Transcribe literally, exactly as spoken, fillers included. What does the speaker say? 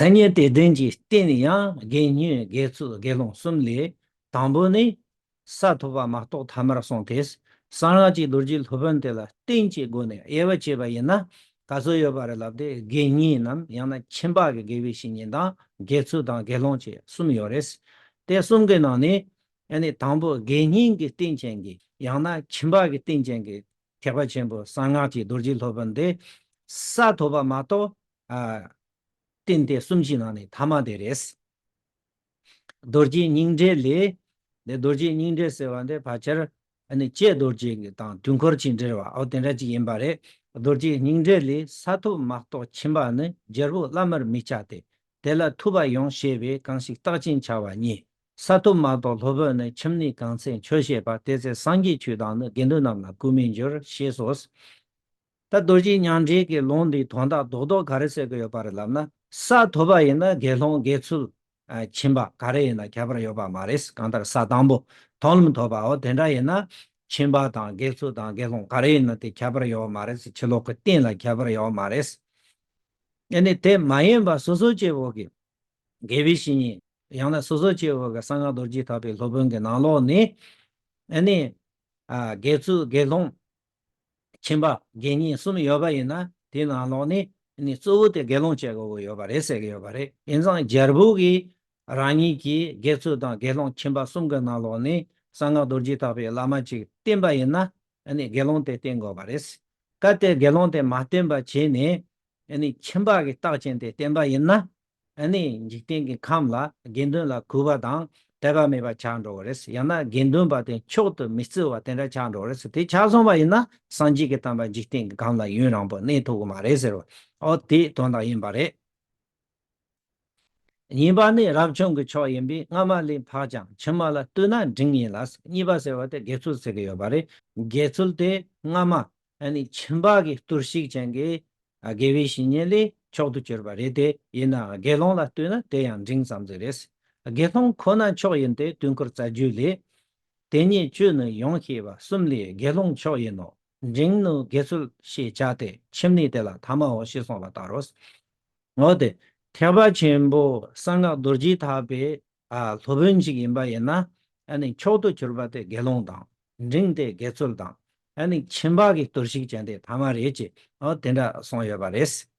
མཚན་ཉིད་དེ་བདུན་གྱི་རྟེན་ཡང་དགེ་བསྙེན་དགེ་ཚུལ་དགེ་སློང་གསུམ་ལས། དང་པོ་ནི། ས་ཐོབ་པ་མ་གཏོགས་ཐ་མར་གསུངས་ཏེ། གསང་སྔགས་ཀྱི་རྡོ་རྗེ་སློབ་དཔོན་དེ་ལ་བརྟེན་གྱི་སྒོ་ནས་དབྱེ་བ་ཕྱེ་བ་ཡིན་ན། ག་ཚོད་ཡོད་པ་རེད་ལབ་སྟེ། དགེ་བསྙེན་ནམ་ཡང་ན་ཁྱིམ་པ་གི་དགེ་བའི་བཤེས་གཉེན་དང་། དགེ་ཚུལ་དང་དགེ་སློང་བཅས་གསུམ་ཡོད་རེད། དེ་གསུམ་གྱི་ནང་ནས། ཨ་ནི་དང་པོ་དགེ་བསྙེན་གྱི་རྟེན་ཅན་གྱི་ཡང་ན་ཁྱིམ་པ་གི་རྟེན་ཅན་གྱི་ཐེག་པ་ཆེན་པོ་གསང་སྔགས་ཀྱི་རྡོ་རྗེ་སློབ་དཔོན་དེ། ས་ཐོབ་པ་མ་གཏོགས། ཨ། རྟེན་དེ་གསུམ་གྱི་ནང་ནས་ཐ་མ་དེ་རེད། རྡོ་རྗེ་སྙིང་འགྲེལ་ལས། འདི་རྡོ་རྗེ་སྙིང་འགྲེལ་ཟེར་བ་འདི་ཕལ་ཆེར། ཨ་ནི་ལྕེ་རྡོ་རྗེ་གི་དང་དུས་འཁོར་གྱིས་འབྲེལ་བ་འོ་དེ་འདྲ་ཅིག་ཡིན་པ་རེད། རྡོ་རྗེ་སྙིང་འགྲེལ་ལས། ས་ཐོབ་མ་གཏོགས་ཁྱིམ་པ་ནི། རྒྱལ་པོ་བླ་མར་མི་བྱ་སྟེ། དེ་ལ་ཐོབ་པ་ཡང་བྱས་པས་གང་ཞིག་རྟག་ཅན་བྱ་བ་ཉིད། ས་ཐོབ་མ་གཏོགས་སློབ་དཔོན་ནི། ཁྱིམ་ནི་གང་ཚེ་ཆོས་བཤད་པ། དེ་ཚེ་སངས་རྒྱས་ཆོས་དང་ནི། དགེ་འདུན་རྣམས་ལ་གུས་མོས་འགྱུར། ཞེས་སོ། ད་རྡོ་རྗེ་སྙིང་འགྲེལ་གྱི་ལུང་འདིའི་དོན་དག་རྡོག་རྡོག་ག་རེ་ཟེར་གྱི་ཡོད་པ་རེད་ལབ་ན། ས་ཐོབ་པ་ཡིན་ན་དགེ་སློང་དགེ་ཚུལ། ཨ། ཁྱིམ་པ་ག་རེ་ཡིན་ན་ཁྱད་པར་ཡོད་པ་མ་རེད། གང་ལྟར་ས་དང་པོ་མཐོང་ལམ་ཐོབ་པའོ་དེ་འདྲ་ཡིན་ན། ཁྱིམ་པ་དང་དགེ་ཚུལ་དང་དགེ་སློང་ག་རེ་ཡིན་ན་དེ་ཁྱད་པར་ཡོད་མ་རེད། ཕྱི་ལོགས་ཀྱི་རྟེན་ལ་ཁྱད་པར་ཡོད་མ་རེད། ཨ་ནི་དེ་མ་ཡིན་པ་སོ་སོ་སྐྱེ་བོ་གི་དགེ་བའི་བཤེས་གཉེན། ཡང་ན་སོ་སོ་སྐྱེ་བོ་གི་གསང་སྔགས་རྡོ་རྗེ་ཐེག་པའི་སློབ་དཔོན་གྱི་ནང་ལོགས་ནས། ཨ་ནི། ཨ། དགེ་ཚུལ་དགེ་སློང་། ཁྱིམ་པ་དགེ་བསྙེན་གསུམ་ཡོད་པ་ཡིན་ན། དེའི་ནང་ལོགས་ནས་ནི་གཙོ་བོ་དེ་དགེ་སློང་བྱེད་དགོས་ཀྱི་ཡོད་པ་རེད་ཟེར་གྱི་ཡོད་པ་རེད། ཡིན་ཙང་རྒྱལ་པོ་གིས་རང་ཉིད་ཀྱི་དགེ་ཚུལ་དང་དགེ་སློང་ཁྱིམ་པ་གསུམ་གྱི་ནང་ལོགས་ནས་གསང་སྔགས་རྡོ་རྗེ་ཐེག་པའི་བླ་མ་ཅིག་བསྟེན་པ་ཡིན་ན། ཨ་ནི་དགེ་སློང་དེ་བསྟེན་དགོས་པ་རེད། གལ་ཏེ་དགེ་སློང་དེ་མ་བསྟེན་པ་བྱས་ནས། ཨ་ནི་ཁྱིམ་པ་གི་རྟགས་ཅན་དེ་བསྟེན་པ་ཡིན་ན། ཨ་ནི་འཇིག་རྟེན་གྱི་ཁམས་ལ་དགེ་འདུན་ལ་གུས་པ་དང་དད་པ་མེད་པ་ཆགས་འགྲོ་གི་རེད། ཡང་ན་དགེ་འདུན་པ་དེ་མཆོག་ཏུ་མི་བརྩི་བ་དེ་འདྲ་ཆགས་འགྲོ་གི་རེད། དེ་ཆགས་སོང་བ་ཡིན་ན་སངས་རྒྱས་ཀྱི་བསྟན་པ་འཇིག་རྟེན་གྱི་ཁམས་ལ་ཡུན་རིང་པོ་གནས་ཐུབ་ཀྱི་མ་རེད་ཟེར་བ། ཨོ་དེའི་དོན་དག་ཡིན་པ་རེད། གཉིས་པ་ནི་རབ་བྱུང་གི་ཕྱོགས་ཡིན་པས་སྔ་མ་ལས་འཕགས་ཀྱང་ཕྱི་མ་ལ་ལྟོས་ན་འབྲིང་ཡིན་ལ། གཉིས་པ་ཟེར་བ་དེ་དགེ་ཚུལ་ཟེར་གྱི་ཡོད་པ་རེད། དགེ་ཚུལ་དེ་སྔ་མ། ཨ་ནི་ཁྱིམ་པ་གི་གཏོར་བཤིག་ཅན་གྱི་དགེ་བའི་བཤེས་གཉེན་ལས་མཆོག་ཏུ་གྱུར་པ་རེད་དེ། ཡིན་ནའང་དགེ་སློང་ལ་ལྟོས་ན་དེ་ཡང་འབྲིང་ཙམ་ཟིག་རེད། དགེ་སློང་ཁོ་ན་མཆོག་ཡིན་ཏེ། དུས་འཁོར་རྩ་རྒྱུད་ལས། དེ་ཉིད་བཅུ་ནི་ཡོངས་ཤེས་པ། གསུམ་ལས་དགེ་སློང་མཆོག་ཡིན་ནོ། འབྲིང་ནི་དགེ་ཚུལ་ཞེས་བྱ་སྟེ། ཁྱིམ་ནི་དེ་ལ་ཐ་མའོ། ཞེས་གསུངས་པ་ལྟར་རོ། འོ་དེ། ཐེག་པ་ཆེན་པོ་གསང་སྔགས་རྡོ་རྗེ་ཐེག་པའི། ཨ། སློབ་དཔོན་ཞིག་ཡིན་པ་ཡིན་ན། ཨ་ནི་མཆོག་ཏུ་གྱུར་པ་དེ་དགེ་སློང་དང་། འབྲིང་དེ་དགེ་ཚུལ་དང་། ཨ་ནི་ཁྱིམ་པ་གི་གཏོར་བཤིག་ཅན་དེ་ཐ་མ་རེད་ཅེས། ཨོ་དེ་འདྲ་གསུངས་ཡོད་པ་རེད།